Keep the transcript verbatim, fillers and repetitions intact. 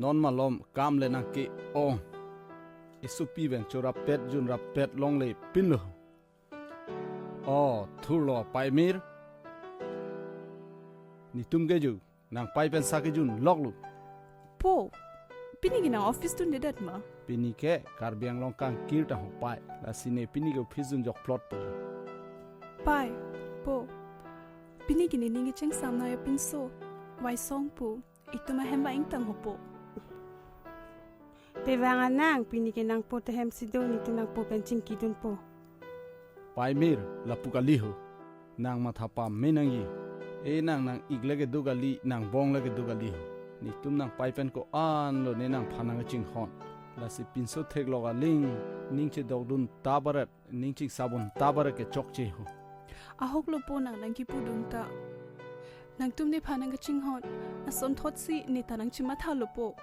Non malom kam le nangke-ong. Esopi pen chorapet junrapet longle pinlo. O, thurlo Paimir. Netum ke ju nangpai pen sa kejun loklo. Po, pini ke nang office dundedet ma? Pini ke Karbi Anglong kangkir tang ho Pai. Lasi ne pini ke office dunjok plot po. Pai, po. Pini ke nening kecheng samna ya pinso. Waisong po. Itum ahem ba ingtang ho po. Pevang anang, pini ke nangpo tehem si do, netum nangpo pen chingki dunpo. Paimir, lapu kali ho. Nang matha pame nangji. E nang nang-ik le kedo kali, nang bong le kedo kali ho. Netum nangpai pen ko-an lo ne nangphan nangkachinghon. Lasi pinso theklok aling, ning chedok dun ta baret, ning chingsabon ta baret ke chokche ho. Ahok lo po nang nangkipu dun ta. Nangtum nephan nangkachinghon, asonthot si ne ta nangchimatha lo po.